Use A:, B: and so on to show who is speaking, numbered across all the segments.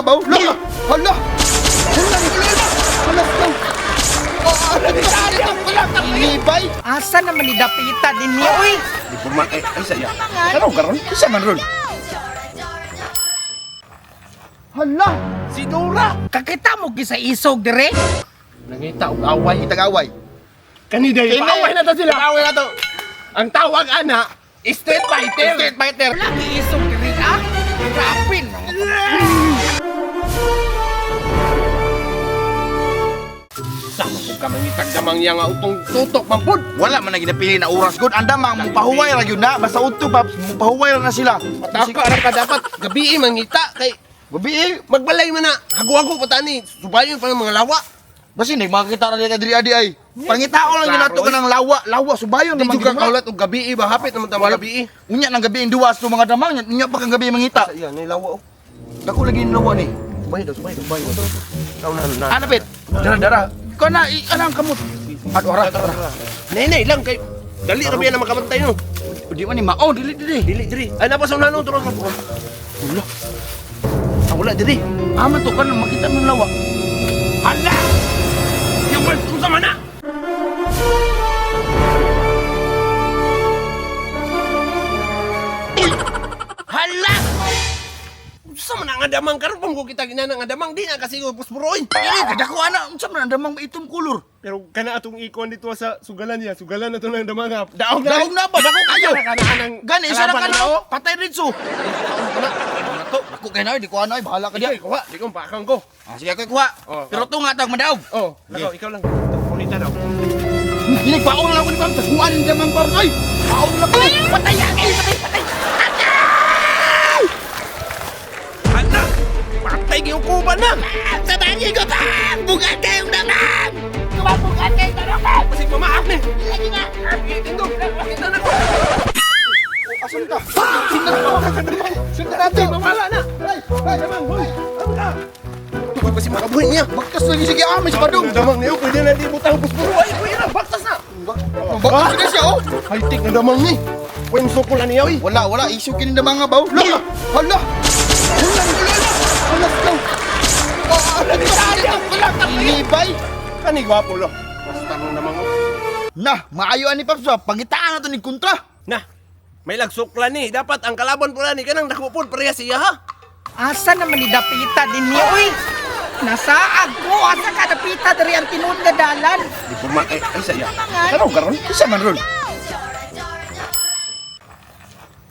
A: Baw. Hala! Hala! Hala! Hala! Hala! Libay!
B: Asa naman ni dapita din ni uy?
C: Di ko ma... Ay, saya. Ano karon?
A: Isa man ron. Hala!
C: Si Dora!
B: Kakita mo gi sa isog dire?
C: Nangita og away.
A: Itag-away.
C: Kani day,
A: Kini.
C: paaway na to sila.
A: Away na to.
C: Ang tawag ana, Street Fighter.
A: Street Fighter.
B: Wala gi isog dire ah. Grabe no.
C: Sama ko ka mangitag damang niya nga utong tutok man pud.
A: Wala man na ginapili na oras gud. Anda mang mupahuway ra gyud na. Basta udto paps, mupahuway ra na sila.
C: Pataka ra ka dapat gabi mangita kay
A: Gabi eh.
C: magbalay man na. Hago-hago pa tani, subayon pa ng mga lawa.
A: Basta hindi makakita ra diri adi ay. Pangitao lang gyud nato
C: Klaro, eh.
A: kanang lawa, lawa subayon
C: Di
A: naman
C: jud ka
A: gyud na.
C: kaulat og gabi ba hapit naman ta mga gabi.
A: Unya nang gabi ang duwas to mga damang, unya pa kang gabi mangita.
C: Iya, ni lawa oh.
A: Dako lagi ni lawa ni.
C: Subay daw, subay daw, subay daw. Ikaw na na.
A: Ana pit. Dara dara. Ikaw na, ana ang kamot. Ato ara. ara.
C: Nay lang kay dali ra biya na makabantay no.
A: Di man ni mao dili dili.
C: Dili diri. Ay napa sa unano turo ka. Wala. Ah, wala diri.
A: Aman to kan makita mo lawa.
C: Hala! Yung world unsa man na?
B: Hala!
C: Unsa man ang damang karon pa mo kita ginana nga damang di na kasi puspuroy.
A: Dili kadako ana unsa man ang damang itom kulor.
C: Pero kana atong ikon dito sa sugalan niya, sugalan na to ng damang ha. Daog na.
A: Daog na ba dako kayo.
C: Kana anang
A: Gani isa ra
C: kalaban
A: ka
C: na
A: na oh. Patay ritso. To, dako kay na di ko ano ay bahala ka
C: Ikaw
A: diya.
C: kuha, di ko pakang ko.
A: Ah, sige ako kuha.
C: Oh,
A: Pero to nga tag madaog.
C: Oh, ikaw, ikaw lang. Punita daw.
A: Dili paon lang ako ni Pam, taguan ni damang Pam. Ay, paon lang ko.
B: Patay ay patay patay.
C: Hala! Patay gyud ko ba na?
B: Sa bangi ko pa! Bugat kayong damang! Kumabugat kayong damang!
C: Basig mamaak ni.
B: Lagi na!
C: Tindog, kita na ko.
A: Asan ka? Sundan ko. Sundan natin.
C: Mawala na.
A: Ay, ay,
C: Damang, hoy. Ano ka? Tukoy pa si makabuhin niya.
A: Baktas lagi sige ah, may sabadong.
C: Damang niyo, pwede na di butang puspuro. Ay, pwede na, baktas na.
A: Baktas lagi siya oh.
C: High-tech na damang ni. Pwede sukol na niya, oy.
A: Wala, wala. Issue kini damang nga baw. Hala! Hala! Hala! Hala! Hala! Libay!
C: Kani gwapo lo. Basta nung damang oh.
A: Na, maayo ani Paps ba? Pangitaan na to ni kontra.
C: Na, may lagsukla ni. Dapat ang kalaban pula ni kanang dakupon pareha siya ha.
B: Asa naman ni dapita din ni uy? Nasaag ko asa ka dapita diri ang tinuod nga dalan.
C: Di ko ma ay, ay saya. Ano karon?
A: Isa man ron.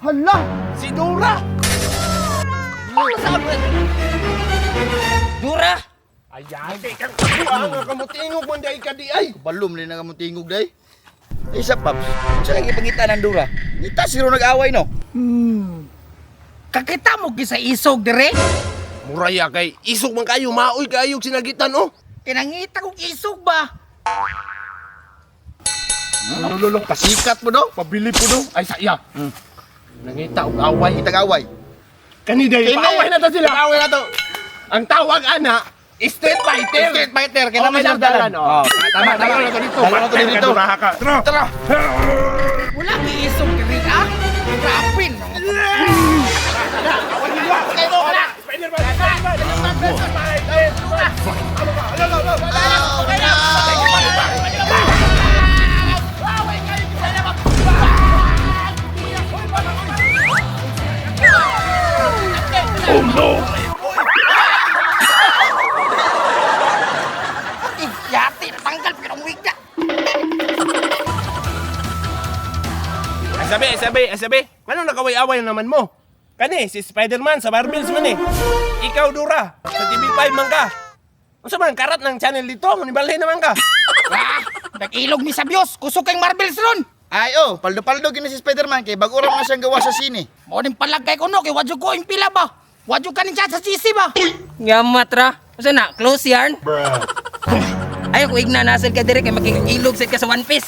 A: Hala!
C: Si Dora.
B: Dura!
C: Ayan, kay kang kabuang nga kamutingog man day ka di ay.
A: Balom na nga mo tingog day. Isa Paps. Sa lagi pangitaan ng Dura. Nita siro nag-away no.
B: Kakita mo gi sa isog dire?
C: Muraya kay isog man kayo maoy kayo sinagitan oh.
B: Kinangita kong isog ba?
A: Ano lolo? Pasikat mo do.
C: Pabili po do. Ay saya. Nangita og away.
A: Itag-away.
C: Kani day
A: Kini.
C: paaway na to sila.
A: Paaway na to.
C: Ang tawag ana, Street Fighter.
A: Street Fighter kaya naman
C: Okay
A: siya
C: lang dalan.
A: Oh,
C: Tama, tama na to dito.
A: Dalawa na to
C: Patay
A: dito.
C: ka, Dora, ka. Tara.
A: Tara.
B: Wala gi isog diri ah. Grabe no. Yati natanggal pero ang wigya.
C: Ay, sabi, ay, sabi, ay, sabi. Ano nakaway-away naman mo? Kani, si Spider-Man sa Marvels man eh. Ikaw, Dora, sa TV5 man ka. Unsa man, karat ng channel dito, manibalhin naman ka.
B: Ah, nag-ilog mi sa Dios, kusog kay Marvels ron.
A: Ay oh, paldo-paldo gini si Spider-Man kay bago ra man siyang gawa sa sine.
B: Mo ning palagay ko no kay wadyo ko yung pila ba. Wadyo ka nin siya sa sisi ba.
D: Ngamat ra. Usa na, close yarn. Ay, ko igna nasad ka dire kay makikilog sad ka sa One Piece.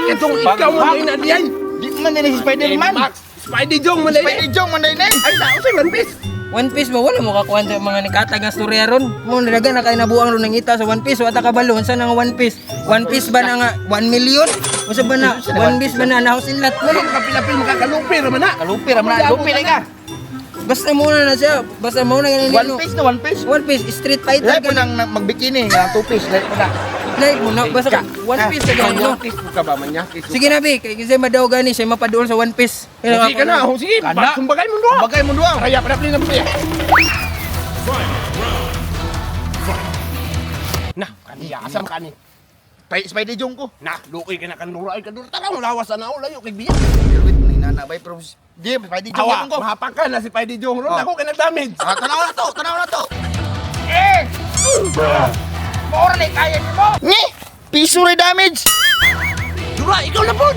C: Itong ikaw mo na diyan.
A: Di man nila si Spider-Man.
C: Max, Spidey Jong man
A: Spider Jong man day.
C: Ay, sa usay One Piece.
D: One Piece ba wala mo kakuan sa mga nikatag nga storya ron. Mo nalaga na kay nabuang ron nangita sa One Piece, wala ka balo unsa na nga One Piece. One Piece ba na nga 1 million? Unsa ba na One Piece ba na na house in lot mo?
C: Kapil-apil makakalupir man na.
A: Kalupi ra man, lupi lay ka.
D: Basta muna na siya. Basta muna ganun
A: One Piece na One Piece.
D: One Piece, Street Fighter
A: Lahi po
D: ganun.
A: nang nang magbikini nga two piece lahi po na.
D: Lahi mo na basta One Piece sa ganun. No?
C: Manyakis ko ka ba? Manyakis ko.
D: Sige na bi, kay kasi madaw gani siya mapaduol sa One Piece.
C: Sige ka na. Oh, sige,
A: Kana.
C: sumbagay mo doon.
A: Bagay mo duwa.
C: Kaya pa na na. Na, kaniya asam kani.
A: Spider Jong ko.
C: Na, luoy ka na kandura ay kandura tanaw lawas na layo kay biya.
A: Pero wait, nana bay pero di Spider Jong
C: Awa,
A: yapon ko.
C: mahapak ka na si Spidey Jong ron
A: Oh.
C: ako kay nag-damage.
A: Ah, tanaw na to, tanaw na to.
B: Eh! Maura na kaya nimo.
A: Ngi, piso rin damage.
C: Dura, ikaw na po.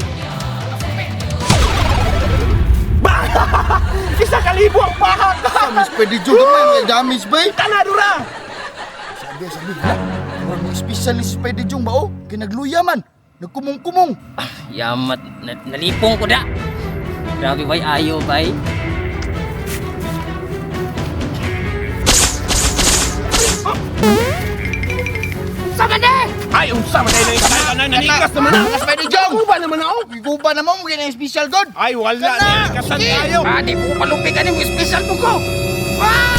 C: Ba! 1,000 ang pahak.
A: Miss Spider Jong gamay may damage bay.
C: Tana dura.
A: Sabi, sabi, hala. Murag mo specialist Spider Jong ba oh? Kinagluya man. Nagkumong-kumong.
D: Yamat, nalipong ko da. Grabe bay, ayo bay.
B: Sama na!
C: Ay, unsa man dai na nanikas naman na.
A: Spider Jong!
C: Kuba naman ako.
A: Iguba na mo, mo special god.
C: Ay, wala
A: Kana!
C: nikasan
A: Sige!
C: tayo.
B: Ah, di ko palupi ka nimo special mo ko. Ah!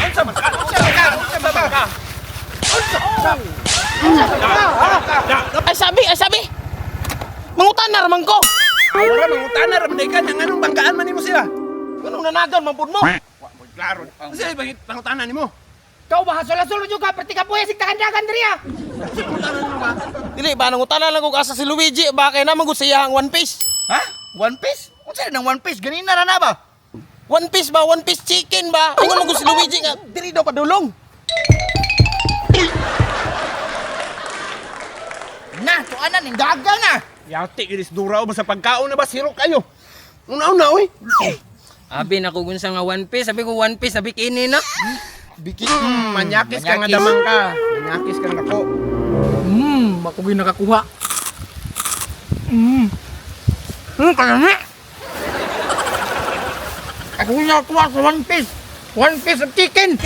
C: Unsa man ka? Unsa man ka? Unsa man ka? Unsa?
E: Ay sabi, ay sabi. Mangutan na raman ko.
C: Ay, wala mangutana ra man ka nang anong banggaan man nimo sila.
E: Ganong nanagan man pud mo.
C: Klaro. Kasi bakit pangutana nimo?
B: Kau ba hasol-hasol juga perti ka buhay sig takandagan diri ah.
E: Dili ba nangutana lang kog asa si Luigi ba kay naman gud sa iyang One Piece.
A: Ha? One Piece? Unsa nang One Piece? Ganina ra na ba?
E: One Piece ba? One Piece chicken ba? Ingon man gud si Luigi nga diri daw padulong.
A: Na, tuanan ning daga na.
C: Yati iris dura ba sa pagkaon na ba siro kayo? Una-una oy.
D: Abi na ko gunsa nga One Piece, sabi ko One Piece, sabi kini na.
A: Biki.
C: Manyakis ka nga damang ka. Manyakis ka nga ko.
B: Ako gyud nakakuha. Kaya Ako nakakuha sa One Piece. One Piece of chicken.